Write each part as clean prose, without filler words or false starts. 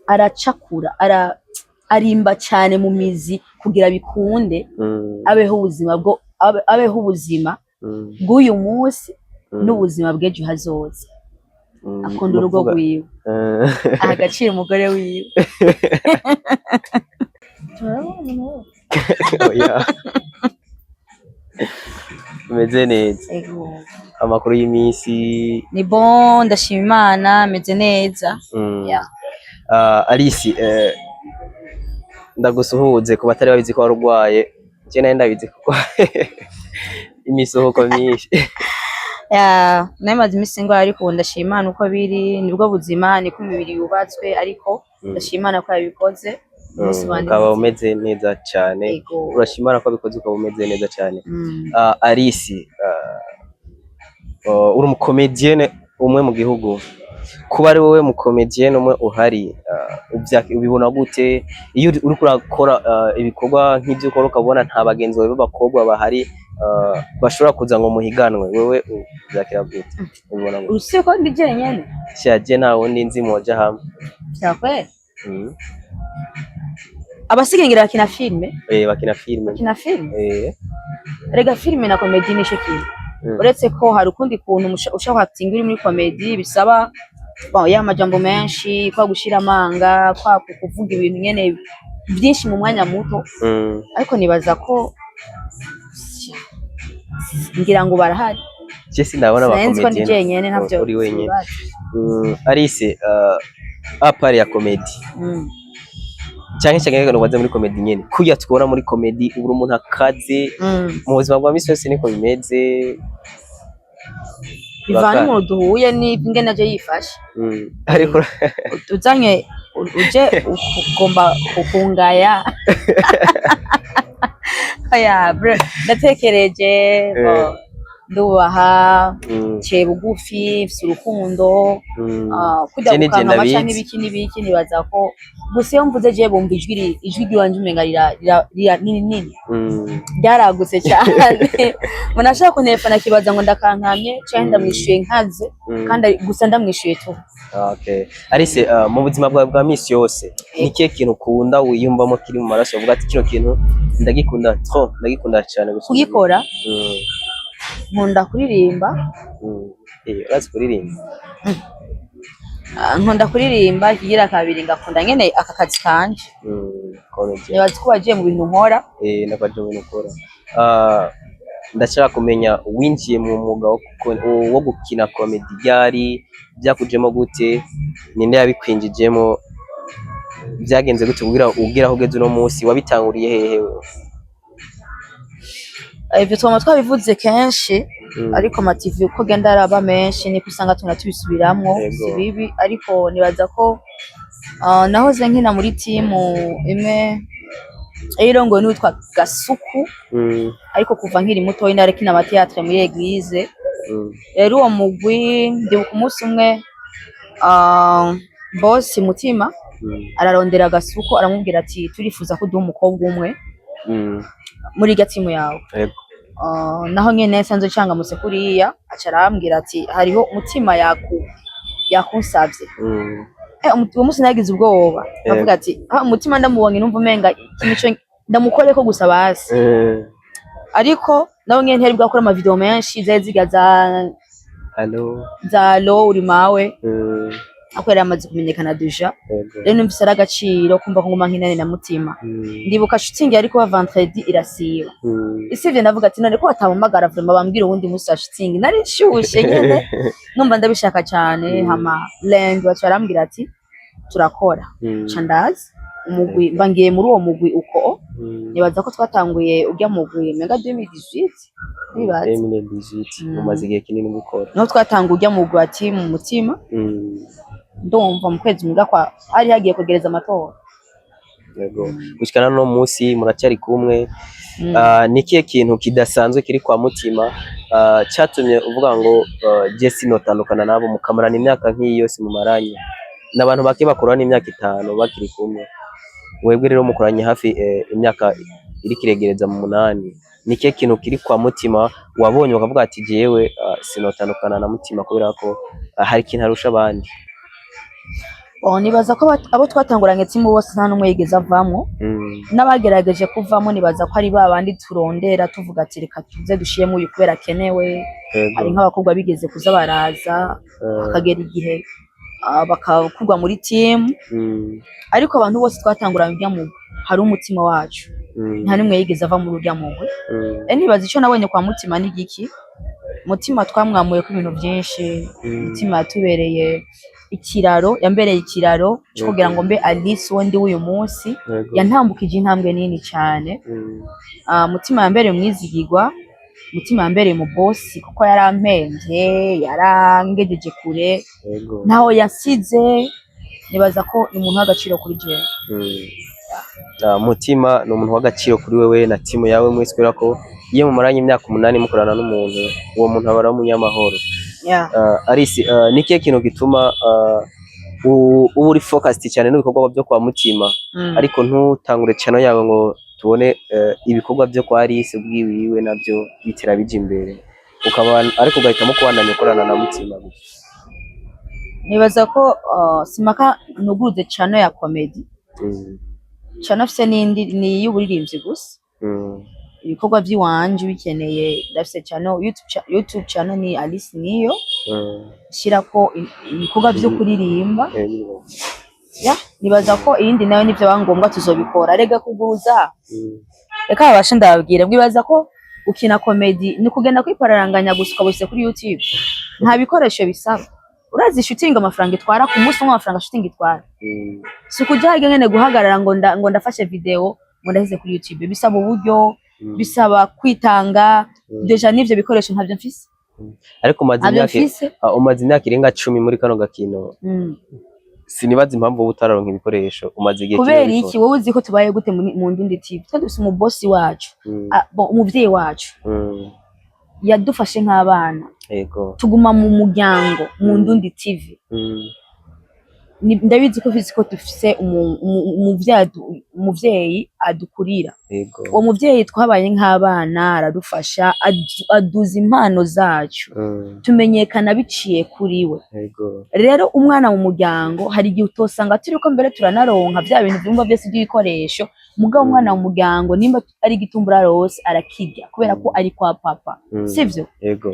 Aracakura, arimba cyane mu mizi kugira bikunde abeho ubuzima bwo abeho ubuzima bw'uyu munsi n'ubuzima bw'ejo hazoza. Akunda urugo rwiwe, aha agaciro umugore wiwe. Turabona umuntu. Oya. Umeze neza? Ego. Amakuru y'iminsi? Ni bon, ndashima Imana, meze neza. Yeah. Alice, ndagusuhuze ku batari babizi ko wari urwaye. Je nari ndabizi kuko imisohoko myinshi. Yeah, nari maze iminsi ngwaye, ariko ubu ndashima Imana uko biri, nibwo buzima, niko imibiri yubatswe, ariko ndashima Imana ko yabikoze. Umunsi wanje Ukaba muzima. umeze neza cyane. Ego. Urashima Imana ko abikoze, ukaba umeze neza cyane. Alice, uri umucomédienne umwe mu gihugu. Kuba ari wowe mucomédienne umwe uhari, ubibona gute iyo uriko urakora ibikorwa nk'ivyo ukora, ukabona nta bagenzi bawe b'abakobwa bahari bashobora kuza ngo muhiganwe? Wewe uvyakira gute, ubibona gute? Usiye ko ndi jenyene? Sha, je nta wundi nzi moja hamwe. Vyakweli? Abasigaye ngira bakina filme. Eh, bakina filme. Bakina filme. Rega filme na comédie nico kintu. Uretse ko hari ukundi kuntu ushaka acting uri muri comédie bisaba, bon, ya majambo menshi, kwa gushira amanga, kwa kuvuga ibintu nyene byinshi mu mwanya muto. Ariko nibaza ko ngira ngo barahari. Je sindabona Sinzi ko ndi abacomédienne. jenyene, ntavyo Uri wenyene. sinibaza. Alice, à part ya comédie, canke ngo baze muri comédie nyene, kurya tubona muri comédie ubura umuntu akaze, mu buzima bwa misi yose niko bimeze? Bivana Urakara. n'umuntu duhuye n'ingene aje yifashe. Ariko Uzanye uje ugomba kukungaya, oya bro, ndatekereje bo, ndubaha, ciye bugufi, mfise urukundo. Kurya Je nije gukankama ndabizi. canke ibiki n'ibiki, nibaza ko gusa iyo mvuze je bumva ijwi ry'iwanje umenga nini nini, ryaragutse cyane. Umuntu ashaka kuntelefona akibaza ngo ndakankamye canke ndamwishuye nkaze, kandi gusa ndamwishuye tu. Okay. Alice, mu buzima bwawe bwa misi yose, ni ikihe kintu ukunda, wiyumvamo kiri mu maraso, uvuga ati: "Kino kintu ndagikunda trop, ndagikunda cyane gusumba ibindi"? Kugikora? Nkunda kuririmba. Eh, urazi kuririmba? Ah, nkunda kuririmba. Ikigira kabiri, ngakunda nyene aka kazi kanje. Comedy. Nibaza ko wagiye mu bintu nkora. Eh, nakwaje mu bintu ukora. Ndashaka kumenya, winjiye mu mwuga wo gukina comedy ryari? Byakujemo gute? Ninde yabikwinjijemo? Byagenze gute kugira ugere aho ugeze uno munsi? Wabitanguriye hehe wewe? Ivyo twama twabivuze kenshi, ariko ama TV uko agenda araba menshi niko usanga tuna tubisubiramwo. Si bibi, ariko nibaza ko nahoze nkina muri timu imwe irongowe n'uwitwa Gasuku, ariko kuva nkiri mutoyi narakina amathéâtre muri église. Rero uwo mugwi, ndibuka umunsi umwe boss Mutima ararondera Gasuku, aramubwira ati: "Turifuza ko uduha umukobwa umwe muri irya timu yawe." Naho nyene nsanzwe ncangamutse kuriya, aca arambwira ati: "Hariho Mutima yakunsavye." Uwo munsi nagize ubwoba, ndavuga ati: "Ah, Mutima ndamubonye numva umenga ikintu ico ndamukoreko gusa basi." Ariko nawe nyene ntiyari bwakora amavideo menshi, zari ziga za Allo. Za lo uri mawe, ako yari amaze kumenyekana déjà. Rero numvise ari agaciro kumva ko nguma nkinane na Mutima. Ndibuka shooting yari kuba vendredi, irasiba. Isivye, ndavuga ati: "None ko batampamagara vraiment bambwira uwundi munsi wa shooting?" Nari nshushe nyene, numva ndabishaka cyane. Hama lundi baca barambwira ati: "Turakora." Ca ndaza umugwi, mba ngiye muri uwo mugwi uko. Nibaza ko twatanguye urya mugwi menga 2018, nibaza. 2018. Mumaze igihe kinini mukora. Niho twatanguye urya mugwi ati mu Mutima. Ndumva mu kwezi muga kwa hari hagiye kwegereza amatora. Yego. Gushikana no munsi muracyari kumwe. Mm. Ni ikihe kintu kidasanzwe kiri kwa Mutima cyatumye uvuga ngo je sinotandukana nabo, mukamarana imyaka nk'iyi yose mumaranye? N'abantu bake bakorana imyaka 5 bakiri kumwe. Webwe rero mukoranye hafi imyaka iriko iregereza mu 8. Ni ikihe kintu kiri kwa Mutima wabonye ukavuga ati: "Jewe sinotandukana na Mutima kubera ko hari ikintu arusha abandi"? Bon, nibaza ko abo twatanguranye team bose nta n'umwe yigeze avamwo. N'abagerageje kuvamo, nibaza ko ari ba bandi turondera tuvuga ati reka tuze dushiremo uyu kubera akenewe. Hari nk'abakobwa bigeze kuza baraza, hakagera igihe bakakurwa muri team. Ariko abantu bose twatanguranye urya mugwi, hari umutima wacu, nta n'umwe yigeze ava muri urya mugwi. Nibaza ico nabonye kwa Mutima ni igiki? Mutima twamwamuye ko ibintu byinshi. Mutima yatubereye ikiraro, yambereye ikiraro cyo kugira ngo mbe Alice uwo ndi w'uyu munsi. Yantambukije intambwe nini cyane. Mutima yambereye umwizigirwa, Mutima yambereye umubosi, kuko yarampemvye, yarangejeje kure. Ntaho yasize. Nibaza ko ni umuntu w'agaciro kuri jewe. Mutima ni umuntu w'agaciro kuri wewe na timu yawe mwese, kubera ko iyo mumaranye imyaka 8 mukorana n'umuntu, uwo muntu aba ari umunyamahoro. Alice, ni ikihe kintu gituma uba uri focused cyane n'ibikorwa byo kwa Mutima, ariko ntutangure channel yawe ngo tubone ibikorwa byo kwa Alice bwiwiwe navyo bitera bija imbere, ukaba ariko ugahitamo kubandanya ukorana na Mutima gusa? Nibaza ko simaka nuguruze channel ya comedy. Channel afise n'indi ni iy'uburirimbyi gusa. Ibikorwa vy'iwanje bikeneye, ndafise channel YouTube, YouTube channel ni Alice niyo shirako ibikorwa vyo kuririmba. Ya, nibaza ko iyindi nayo nivyo ngombwa tuzobikora. Rega kuguruza, reka babashe ndababwira, mwibaza ko gukina comedy ni kugenda kwipararanganya gusa ukabuse kuri YouTube? Nta bikoresho bisaba. Urazi shooting amafaranga itwara ku munsi umwe, amafaranga shooting itwara? Si ukuja harya nyene guhagarara ngo ngo ndafashe video ngo ndaheze kuri YouTube. Bisaba uburyo, bisaba kwitanga. Déjà n'ivyo bikoresho ntabyo mfise. Ariko umaze Ntabyo imyaka mfise. Umaze imyaka irenga 10 muri kano gakino. Sinibaza impamvu wowe utararonka ibikoresho, umaze igihe Kubera kinini iki? ubikora. Wowe uzi ko tubaye gute mu Ndundi TV? Twe dufise umubosi wacu, bon, umuvyeyi wacu yadufashe nk'abana. Tuguma mu muryango mu Ndundi TV. Ndabizi ko ufise ko dufise umuvyeyi adukurira. Uwo muvyeyi twabaye nk'abana, aradufasha, aduza impano zacu, tumenyekana biciye kuri we. Rero umwana mu muryango, hari igihe utosanga turiko mbere turanaronka vya bintu vyumva vyose by'ibikoresho, mugabo umwana mu muryango nimba ari igitumbura rose arakirya kubera ko ari kwa papa. Sivyo?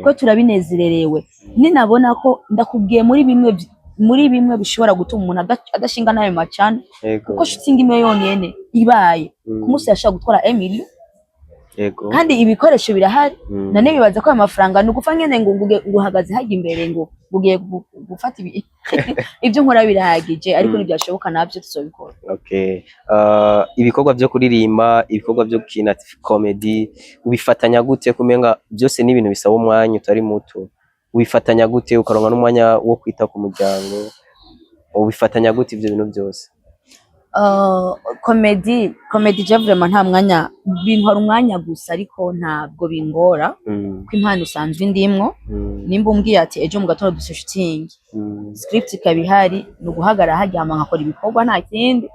Ko turabinezererewe. Ninabona ko ndakubwiye muri bimwe bishobora gutuma umuntu adashinga n'ayo macana, kuko shooting imwe yonyene ibaye ku munsi yashobora gutwara emilio, kandi ibikoresho birahari. None bibaza ko ayo mafaranga ni ugufa nyene ngo uhagaze hajya imbere ngo ugiye gufata ibyo nkora birahagije, ariko ntibyashoboka nabyo tuzobikora. Okay. Ibikorwa vyo kuririmba, ibikorwa vyo gukina comedy, ubifatanya gute? Kumenga byose ni ibintu bisaba umwanya utari muto. Ubifatanya gute ukaronka n'umwanya wo kwita ku muryango? Ubifatanya gute ivyo bintu byose? Comedy je vraiment nta mwanya bintwara, umwanya gusa, ariko ntabwo bingora ko impano isanzwe indimwo. Nimba umbwiye ati ejo mu gatondo dufise shooting, script ikaba ihari, ni uguhagarara haryama nkakora ibikorwa, nta kindi.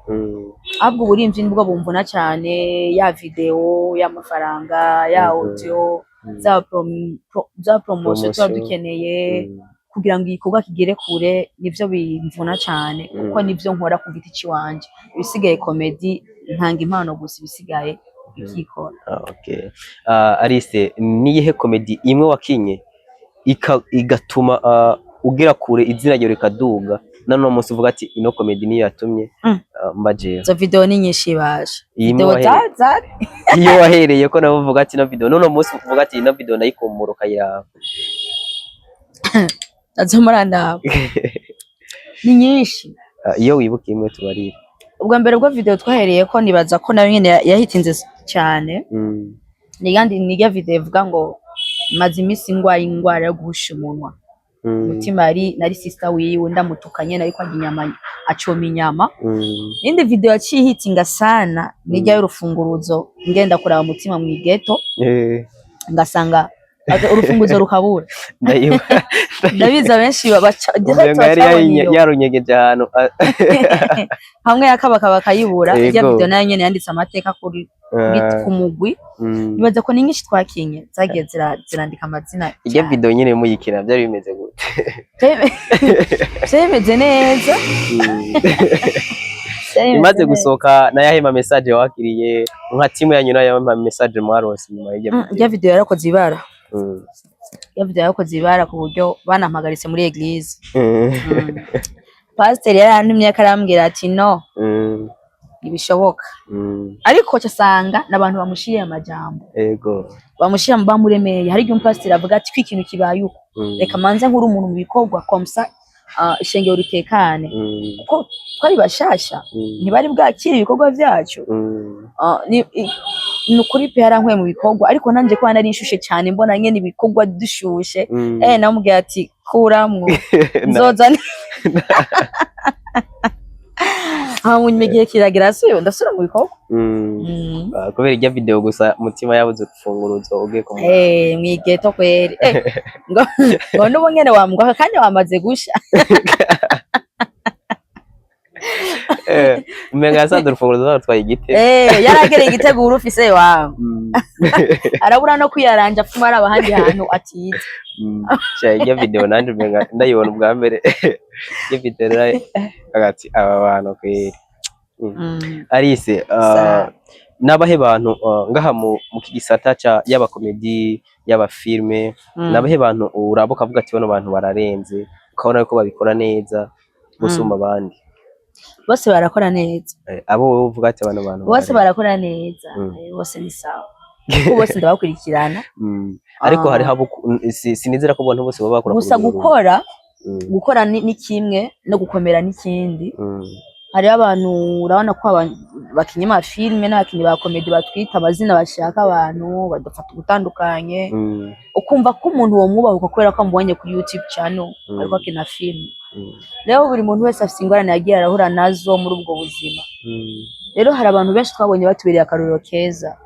Ahubwo uburimvyi nibwo bumvuna cyane, ya video y'amafaranga, ya audio, za promotion tuba Promotion. dukeneye kugira ngo igikorwa kigere kure, nivyo bimvuna cyane, kuko nivyo nkora ku giti ciwanje. Ibisigaye comedy ntanga impano gusa, ibisigaye bikikora. Ah, okay. Alice, niyihe comedy imwe wakinye igatuma ugera kure, izina ryawe rikaduga, none uno munsi uvuga ati ino comedy niyo yatumye mba jewe? Izo video ni nyinshi baje. Iyi imwe Video za iyo wahereye ko nawe uvuga ati ino video, none uno munsi uvuga ati ino video ndayikumbura, ukayiraba. Nazo murandaba ni nyinshi. Iyo wibuka imwe tubarire. Ubwa mbere bwo video twahereye ko, nibaza ko nayo nyene yahitinze cyane, ni nirya video ivuga ngo maze iminsi ngwaye ingwara yo guhusha umunwa. Mutima yari nari sister wiwe, ndamutuka nyene ariko arya inyama, acoma inyama. Indi video yaciye ihitinga sana nirya y'urufunguruzo, ngenda kuraba Mutima mu ghetto, ngasanga urufunguzo rukabura. Ndayibuka. Ndabizi abenshi babaca direct Umenga yari bacabona iyo. yarunyegeje ahantu. Hamwe yakabaka bakayibura. Yego. Irya video nayo nyene yanditse amateka kuri ku mugwi. Nibaza ko ni nyinshi twakinye zagiye zirandika amazina Irya cyane. video nyene muyikina byari bimeze gute? Vyari bimeze neza. Vyari bimeze Imaze neza. gusohoka, nayahe ma message wakiriye nka timu yanyu, nayahe ma message mwaronse nyuma y'irya video? Irya video yarakoze ibara. Irya video yarakoze ibara ku buryo banampagaritse muri église. Pasiteri yarantumye, arambwira ati: "No, ntibishoboka." Ariko casanga n'abantu bamushiriye amajambo, bamushira bamuremeye. Hari igihe umupasiteri avuga ati ko ikintu kibaye uko, reka manze nkuru umuntu mu bikorwa, comme ça ishengero ritekane, kuko twari bashasha, ntibari bwakire ibikorwa vyacu. Ni ukuri pe, yarankuye mu bikorwa, ariko nanje kuba nari nshushe cyane, mbona nyene ibikorwa dushushe, namubwiye ati: "Kuramwo nzoza." Hanyuma igihe kiragira, asubiye, ndasubira mu bikorwa. Ah, kubera irya video gusa, Mutima yabuze urufunguruzo ugiye kumuraba. Mwigeto kweri, ngo n'ubu nyene wambwa kandi wamaze gusha. Umenga yasanze urufunguruzo barutwaye igiti. Yaragereye igiteguro ufise wawe, arabura no kwiyaranja, apfuma araba ahandi hantu atize. Sha, irya video nanje umenga ndayibona ubwa mbere. Irya video rero agati aba bantu kweri. Alice, Sa- n'abahe bantu ngaha mu gisata ca yaba comedy, yaba filme, n'abahe bantu uraba ukavuga ati bano bantu bararenze, ukabona yuko babikora neza gusumba abandi? Bose barakora neza. Abo wowe uvuga ati bano bantu Bose bararenze. barakora neza. Bose ni sawa, kuko bose ndabakurikirana. Ariko Ah. hariho abo sinizera ko abantu bose baba bakora ku Gusa rugero rumwe. gukora, gukora ni kimwe, no gukomera n'ikindi. Hariho abantu, urabona ko bakinyi amafilme n'abakinyi ba comédie batwita amazina bashaka, abantu badufata ugutandukanye, ukumva ko umuntu womwubahuka kubera ko amubonye kuri YouTube channel, ariko akina filme. Rero buri muntu wese afise ingorane yagiye arahura nazo muri ubwo buzima. Rero hari abantu benshi twabonye batubereye akarorero keza.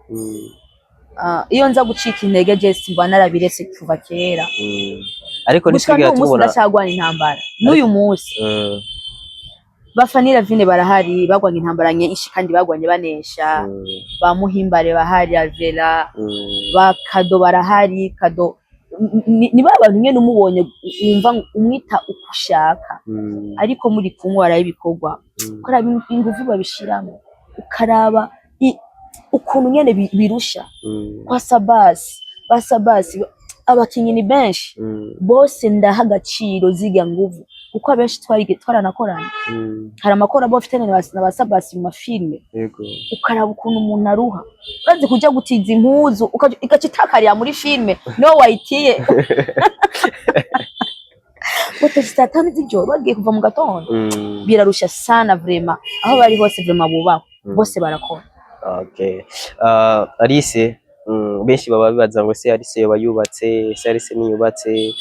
Ah, iyo nza gucika intege, je mba narabiretse kuva kera. Ariko Gushika ntitwigera n'uyu munsi tubona ndacyagwana intambara n'uyu munsi. Bafanira vine barahari, bagwanye intambara nyinshi kandi bagwanye banesha. Ba Muhimbare bahari, Alvera, ba Kado barahari. Kado ni ba bantu nyene umubonye wumva umwita uko ushaka, ariko muri kumwe waraba ibikorwa, ukaraba inguvu babishiramo, ukaraba ukuntu nyene birusha. Kwa Sabasi, ba Sabasi, abakinyi ni benshi. Bose ndaha agaciro zirya nguvu, kuko abenshi twaranakoranye. Hari amakora bafitanye na ba Sabasi mu mafilme. Ukaraba ukuntu umuntu aruha, urazi kuja gutiza impuzu igaca itakarira muri filme, niwo wayitiye batashitse 5:00 z'ijoro, bagiye kuva mu gatondo. Birarusha sana vraiment. Aho bari hose vraiment bubahwe. Bose barakora. Okay. Alice, benshi baba bibaza ngo se Alice yoba yubatse, se Alice ntiyubatse,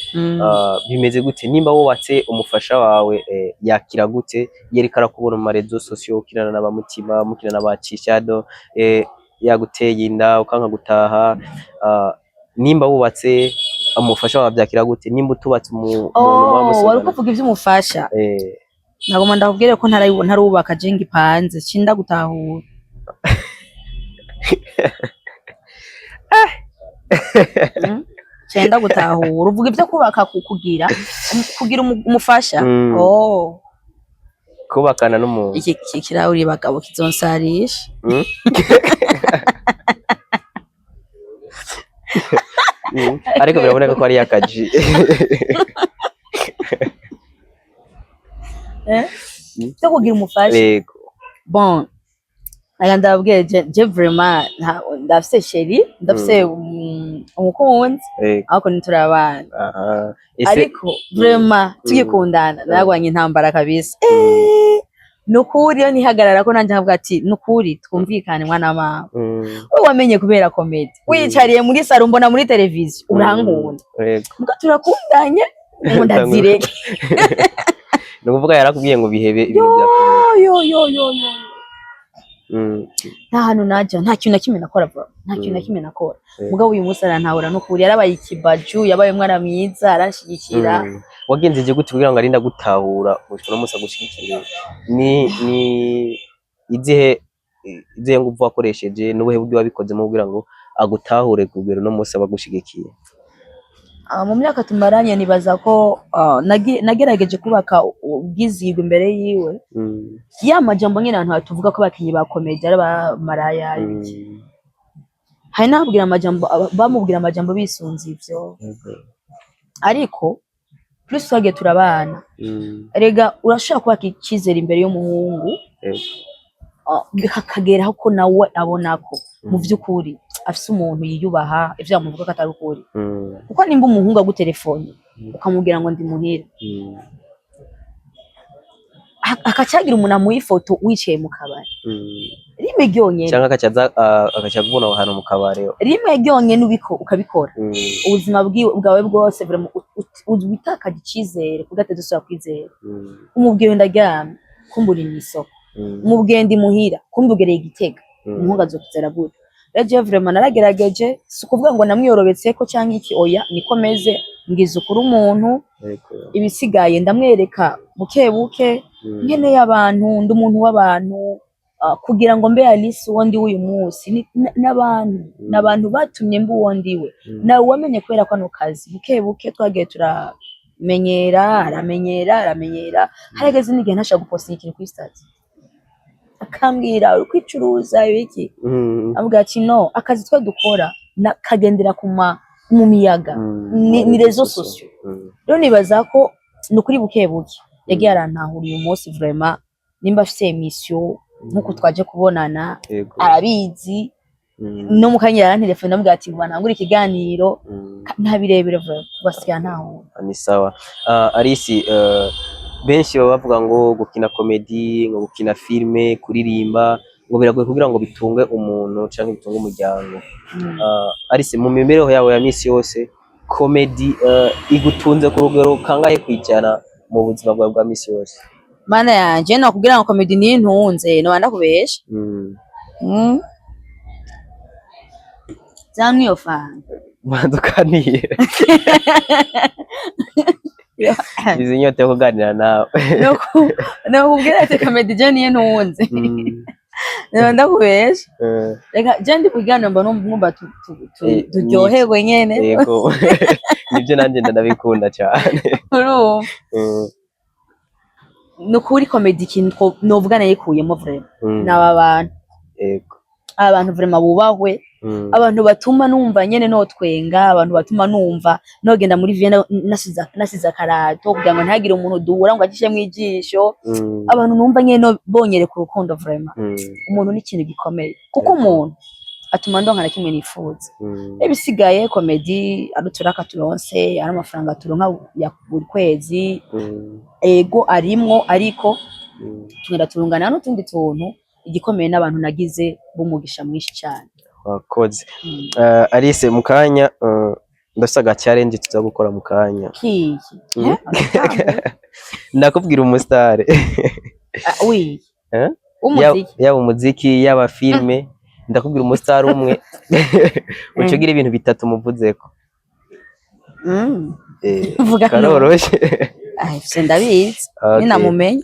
bimeze gute? Nimba wubatse, umufasha wawe yakira gute? Yereka arakubona mu ma réseaux sociaux ukinana na ba Mutima, mukina na ba Cishado, yaguteye inda ukanka gutaha, nimba wubatse, umufasha wawe avyakira gute? Nimba utubatse, umuntu muba Oh, wari musongana? kuvuga ivy'umufasha. Nagomba ndakubwire ko ntarubaka, je ngipanze cinda gutahura. Cenda gutahura uvuga ivyo kubaka, kugira umufasha. Oh. Kubakana n'umuntu. Iki kirahuri bagabo kizonsarisha. Ariko biraboneka ko ari akaji. Eh? Vyo kugira umufasha. Yego. Bon, aya ndababwiye, je vraiment ndafise chéri, ndafise umukunzi, ariko ntiturabana. Aha. Ese Ariko vraiment tugikundana narwanye intambara kabisa. Nukuri iyo nihagarara ko nanje nkavuga ati: "Nukuri twumvikane, mwana wa mama, wowe wamenye kubera comédie, wiyicariye muri salon, mbona muri televiziyo urankunda, muga turakundanye, nkunda zireke." Ni ukuvuga yarakubwiye ngo bihebe ibintu bya comédie. Yo yo yo yo. Nta hantu naja, nta kintu na kimwe nakora bro, nta kintu na kimwe nakora. Mugabo uyu munsi arantahura n'ukuri, yarabaye ikibaju, yabaye umwana mwiza, aranshigikira. Wagenjeje gute kugira ngo arinde agutahura gushika uno munsi agushigikire? Ni izihe nguvu wakoresheje, n'ubuhe buryo wabikozemo kugira ngo agutahure kugera uno munsi aba agushigikiye? Ah, mu myaka tumaranye nibaza ko nagerageje kubaka ubwizigwa imbere yiwe. Ya majambo nyene abantu batuvuga ko abakinyi ba comédie ari abamaraya, ibiki. Hari n'ababwira amajambo, bamubwira amajambo bisunze ivyo. Ariko plus twagiye turabana, erega urashobora kubaka icizere imbere y'umuhungu, hakageraho ko nawe abona ko mu vy'ukuri afise umuntu yiyubaha, ivyo bamuvuga ko atari ukuri. Kuko nimba umuhungu agutelefone ukamubwira ngo ndi muhira, akacagira umuntu amuha ifoto wicaye mu kabari, rimwe ryonyene, Canke agaca aza, agaca akubona aho hantu mu kabare. Rimwe ryonyene ubiko ukabikora, ubuzima bwawe bwose vraiment witakaje icizere kudateze usubira kwizera. Umubwiye ndaryamye, kumbe uri mw'isoko. Umubwiye ndi muhira, kumbe ugereye Igitega. Umuhungu azokwizera gute? Rero jewe vraiment naragerageje, si ukuvuga ngo namwiyorobetseko canke iki, oya, niko meze, mbwiza ukuri umuntu. Ibisigaye ndamwereka buke buke. Nkeneye abantu, ndi umuntu w'abantu. Kugira ngo mbe Alice uwo ndi w'uyu munsi n'abantu, n'abantu batumye mba uwo ndiwe. Nawe wamenye kubera kano kazi, buke buke twagiye turamenyera, aramenyera, aramenyera. Harageze n'igihe ntashobora gupostinga ikintu kuri statut, akambwira uri kwicuruza ibiki. Avuga ati no, akazi twe dukora kagendera mu miyaga, ni réseaux sociaux. Rero nibaza ko ni ukuri buke buke yagiye arantahura. Uyu munsi vraiment nimba afise émission nkuko twaje kubonana, arabizi. No mu kanya yarantelefone, ndamubwira ati ngo bantangure ikiganiro. Nta birebire, vraiment basigaye ntahura. Ni sawa. Alice, benshi baba bavuga ngo gukina comédie, ngo gukina filme, kuririmba, ngo biragoye kugira ngo bitunge umuntu canke bitunge umuryango. Alice, mu mibereho yawe ya misi yose, comédie igutunze ku rugero kangahe kwijana mu buzima bwawe bwa misi yose? Mana yanje, nakubwira ngo comédie nintunze noba ndakubesha. Zamwe iyo fanta. Banza ukanire, izi inyota yo kuganira nawe. Nokubwira ati comédie je niyo ntunze, noba ndakubesha. Reka je ndi kuganira mba numva turyoherwe nyene. Yego, nibyo, nanjye ndanabikunda cyane. Urumva, ni ukuri comédie ikintu novuga nayikuyemo vraiment n'aba bantu. Abantu vraiment bubahwe. Abantu batuma numva nyene notwenga, abantu batuma numva nogenda muri Vienna nasize akarato kugira ngo ntihagire umuntu duhura ngo agishemwo ijisho. Abantu numva nyene bonyereka urukundo vraiment. Umuntu ni ikintu gikomeye, kuko umuntu atuma ndonka na kimwe nifuza. Ibisigaye comédie ari uturaka turonse, ari amafaranga turonka ya buri kwezi, ego arimwo, ariko tugenda turungana n'utundi tuntu. Igikomeye n'abantu nagize b'umugisha mwinshi cyane. Wakoze. Alice, mu kanya ndafise aga challenge tuza gukora mu kanya. Kiyi? Eh? Ndakubwira umusitari. Ah, oui. Eh? W'umuziki? Yaba umuziki, yaba filme, ndakubwira umusitari umwe, uca ugira ibintu bitatu muvuzeko. Vuga. Karoroshe. Ah, ivyo ndabizi. Okay. Ninamumenya.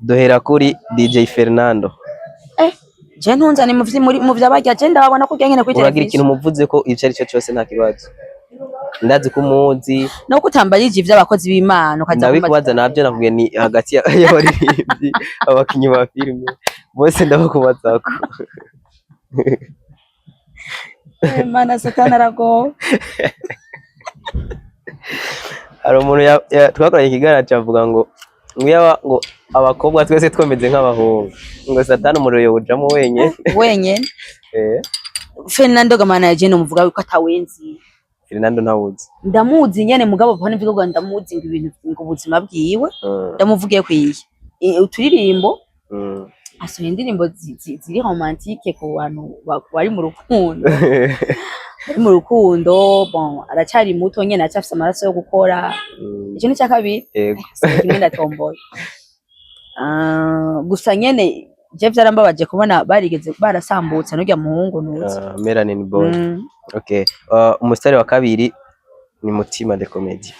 Duhera kuri DJ Fernando. Je ntunzane mu vy'abarya, je ndababona kurya nyene kuri Uragira televiziyo. ikintu muvuzeko ico ari cyo cyose, nta kibazo, ndazi ko umuzi. No kutambarije ivy'abakozi b'Imana ukaza. Ndabikubaza nabyo, nakubwiye ni hagati y'abaririmbyi, abakinyi ba filime, bose ndabakubazako. Mana, Satani aragowe. Hari umuntu twakoranye ikiganiro avuga ngo yaba ngo abakobwa twese twemeze nk'abahungu, ngo Satani umuriro yowujamo wenyene. Wenyene. Fernando Gamana yaje nomuvuga yuko atawenzi. Fernando ntawuzi? Ndamuzi nyene, mugabo papa nivuga ngo ndamuzi ngo ibintu ngo ubuzima bwiwe. Ndamuvugiye kwiye uturirimbo. Asohoye indirimbo ziri romantique ku bantu bari mu rukundo, bari mu rukundo. Bon, aracyari muto nyene, aracyafise amaraso yo gukora. Icyo ni icya kabiri. Sigaye kimwe ndatomboye. Ah, gusa nyene Je vyarambabaje kubona barigeze barasambutse n'urya muhungu ntuzi. Melanin Boy. Okay, umusitari wa kabiri ni Mutima the Comedy.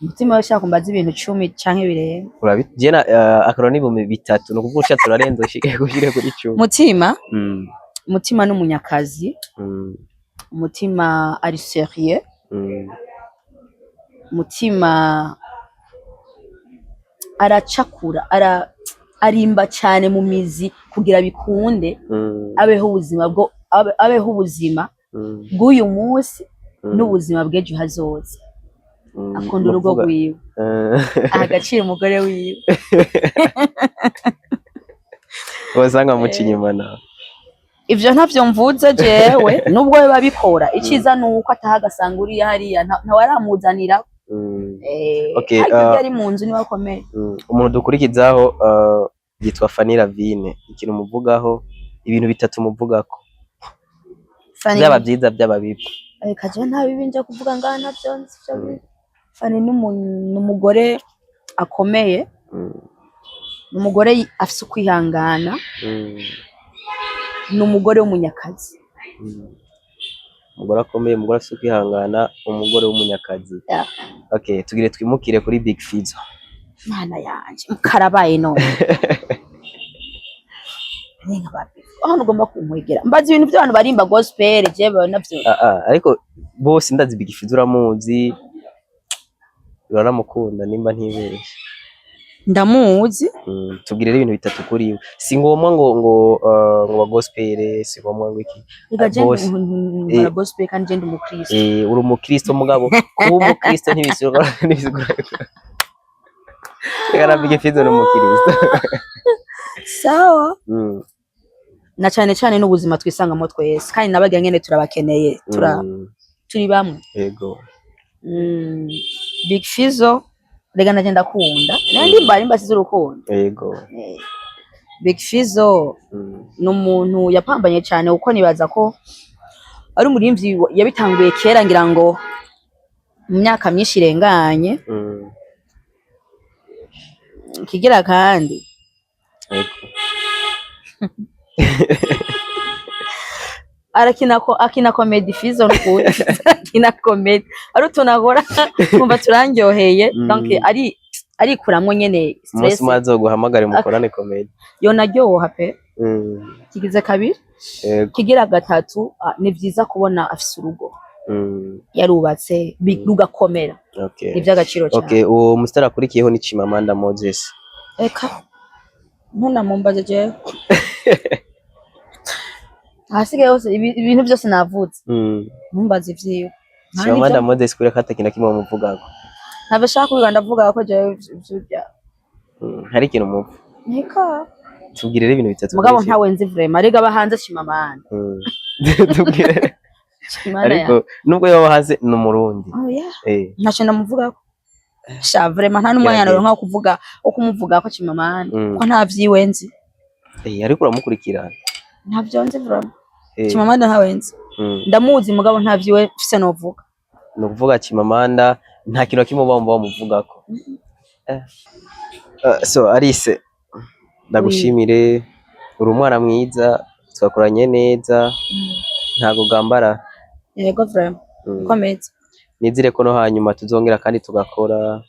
Mutima we ushaka kumbaza ibintu 10 canke birenga. Urabi jena akaro ni 3000, no kuvuga ushatse urarenza ushike gushire kuri 10. Mutima, Mutima n'umunyakazi. Mutima ari sérieux. Mutima aracakura, arimba cyane mu mizi kugira bikunde abeho ubuzima bwo abeho ubuzima bw'uyu munsi n'ubuzima bw'ejo hazoza. Akunda urugo rwiwe, aha agaciro umugore wiwe. Wasanga muca inyuma nawe. Ivyo ntavyo mvuze jewe, nubwo we babikora. Iciza nuko ataha agasanga uriya hariya ntawe aramuzanira. Okay, ariko iyo ari mu nzu niwe akomeye. Umuntu dukurikizaho yitwa Fanny Lavine. Ikintu muvugaho, ibintu bitatu muvugako. Fanny, byaba byiza byaba bibi. Reka jewe nta bibi nja kuvuga ngaha, ntavyo nzi ivyo bibi. Fanny n'umugore akomeye, n'umugore afise ukwihangana, n'umugore w'umunyakazi. Umugore akomeye, umugore afise ukwihangana, umugore w'umunyakazi. Yeah. Okay, tugire twimukire kuri Big Fizzo. Mana yanje, karabaye none. Nenga babi. Hano ugomba kunkwegera. Mbaza ibintu by'abantu barimba gospel, jewe navyo. Ah, ah, ariko bose ndazi Big Fizzo uramuzi, uraramukunda nimba ntibeshe. Ndamuzi. Tubwire rero ibintu bitatu kuri we. Si ngombwa ngo wa gospel, si ngombwa ngo iki. Reka je Bose. nkora gospel kandi je ndi umukristo. Uri umukristo, mugabo kuba umukristo ntibisigura. Reka na Big Fizzo ni umukristo. Sawa. Na cane cane n'ubuzima twisangamo twese kandi nabagira nyene turabakeneye, turi bamwe. Yego. Big Fizzo rega naje ndakunda. Nandi mbari mbasize urukundo. Yego. Big Fizzo ni umuntu yapambanye cyane, kuko nibaza ko ari umurimvyi yabitanguye kera, ngira ngo mu myaka myinshi irenganye. Kigira kandi Yego. Arakina ko akina comedy. Fizzo n'ukuri akina comedy, ari utuntu akora kumva turandyoheye. Donc arikuramwo nyene umunsi stress. Umwe azoguhamagare mukorane comedy. Yonaryoha pe. Kigize kabiri. Yego. Kigira gatatu, ni vyiza kubona afise urugo, yarubatse rugakomera. Ni ivy'agaciro cyane. Okay, uwo musitari akurikiyeho ni Chimamanda Moses. Eka ntunamumbaze jewe, ahasigaye hose ibintu byose navutse, ntumbaze ivyiwe. Nta Chimamanda n'ivyo- Moses kuri ko atakintu na kimwe bamuvugako. Ntabwo ashaka kubiga, ndavuga ko jewe ivyo bya Hari ikintu mupfa. Eka. Tubwire rero ibintu bitatu Mugabo kuri ntawe nzi vraiment, arega aba hanze Chimamanda. Tubwire. Chimamanda. Ariko nubwo yoba hanze ni umurundi. Oh yeah. Ntacyo ndamuvugako sha, vraiment nta n'umwanya Gerageza. naronka wo kuvuga, wo kumuvugako Chimamanda, ko nta vyiwe nzi. Ariko uramukurikirana. Ntavyo nzi vraiment. Chimamanda ntawe nzi. Ndamuzi mugabo nta vyiwe mfise novuga. Ni ukuvuga Chimamanda nta kintu na kimwe uba wumva bamuvugako. So Alice, ndagushimire, uri umwana mwiza, twakoranye neza, ntago gambara. Yego, vraiment. Komeza. Nizere ko no hanyuma tuzongera kandi tugakora.